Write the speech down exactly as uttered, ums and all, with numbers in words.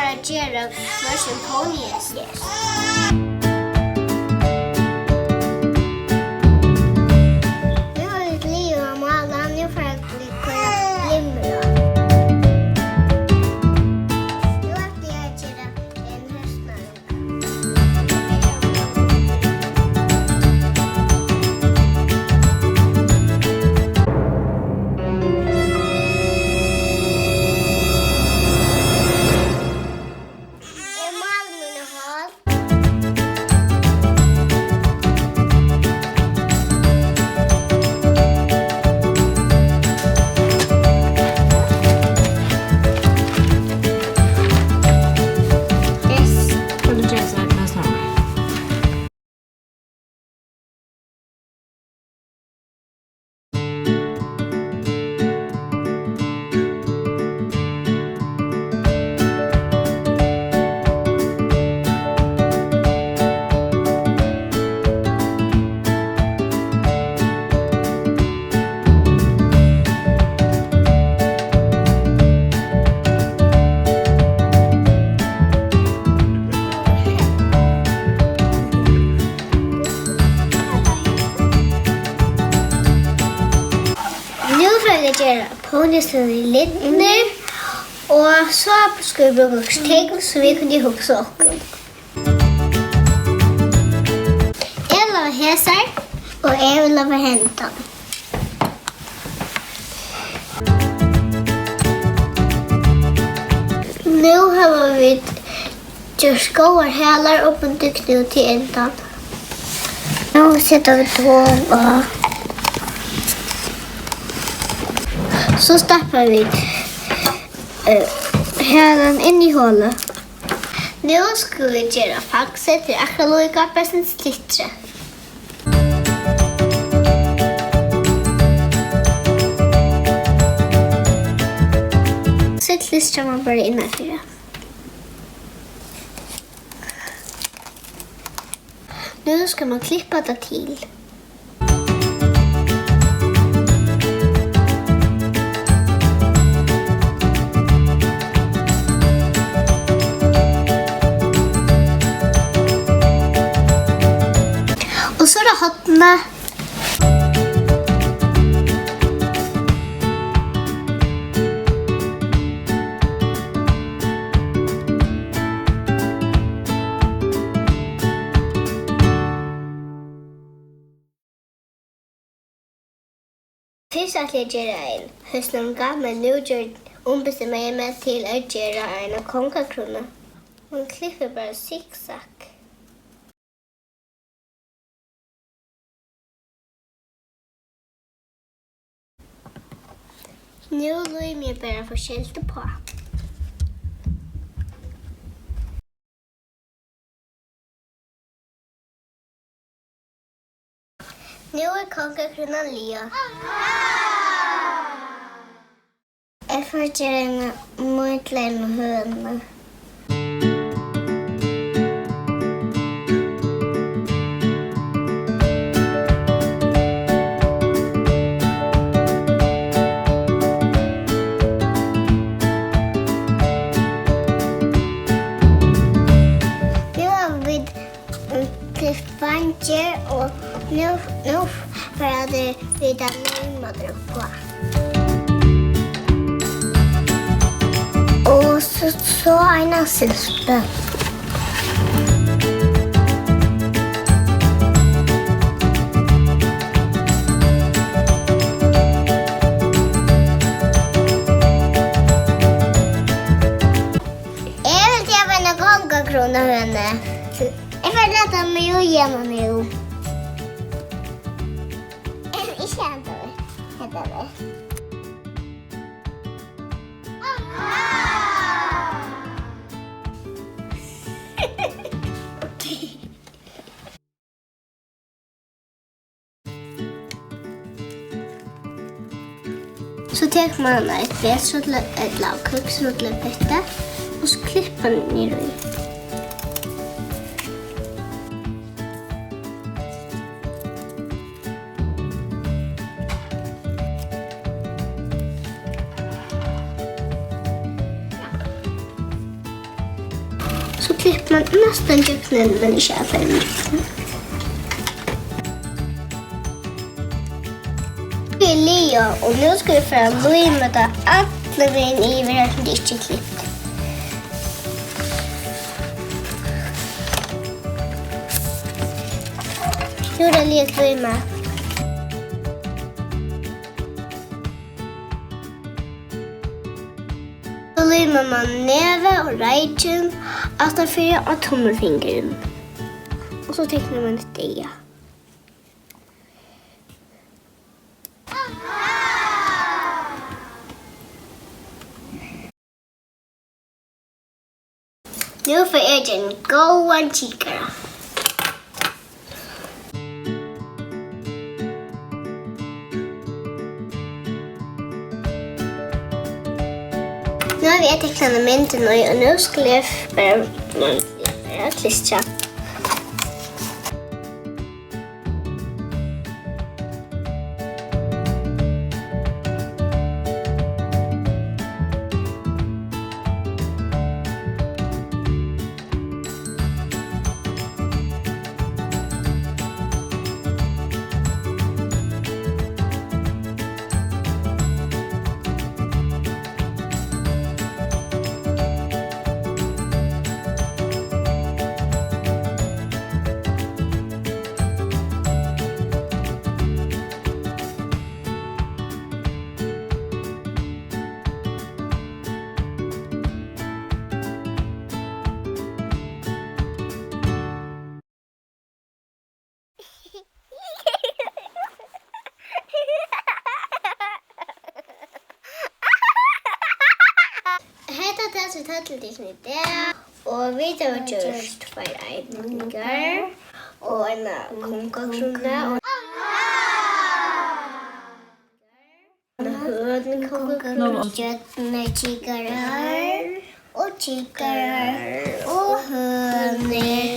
At gera hvør sín pony. Yes. Nú er vit liðug at mála, nú fara vit at koyra glimmur á. Nú ætli eg at gera ein høsnarunga. Eg máli míni hol. Yes. Put the dress like that's not right. Nú fari eg at gera pony síni lirnar, og so skulu vit brúka okkurt tekn, sum vit kunnu hugsa okkum. Eg vil hava hesar, og eg vil hava hendan. Nú hava vit gjørt góðar hælar og bundið knút í endan. Nú seta vit hol á. So stappa vit, eh, hælan inn í holið. Nú skulu vit gera fangsið til akkurát líka, bara eitt sindur styttri. So klistrar mann bara innanfyri. Nú skal mann klippa tað til. Og so er tað hornið. Fyrst ætli eg at gera ein høsnarunga, men nú ger, umbestemmi eg meg til at gera eina kongakrúnu. Hon klippir bara sikksakk. Nú lími eg bara forskelligt uppá. Nú er kongakrúnan liðug. Eg fari at gera eina míltleina hønu. Nú hava vit, mm, klipt veingir, og nú, nú fara tey vita nærmari uppá. Og so, so eina silpu. Eg vil geva eina kongakrúnu hønu. Eg fari at lata meg í hana nú. Ikki henda veg. Henda veg. So tekur mann eitt breyðsúrl-, ella køksúrlupytti, og so klippir mann niður í. So klippir man næstan gjøgnum, men ikki allan gjøgnum. Tað er liðugt, og nú skal vit fara at líma tað allan vegin yvir, har sum tað ikki er klipt. Nú er tað liðugt límað. So límar man nevið og reikin, aftanfyri á tummilfingurin. Og so teknar man eitt eyga. Nú fái eg ein góðan kikara. Nú havi eg teknað myndina í, og nú skal eg bara, bara klistra. Hetta er tað, sum vit høvdu til tykkum í dag, og vit hava gjørt tveir einingar og eina kongakrúnu og eina hønu, kongakrúnu, stjørnur, kikarar og kikarar og hønur.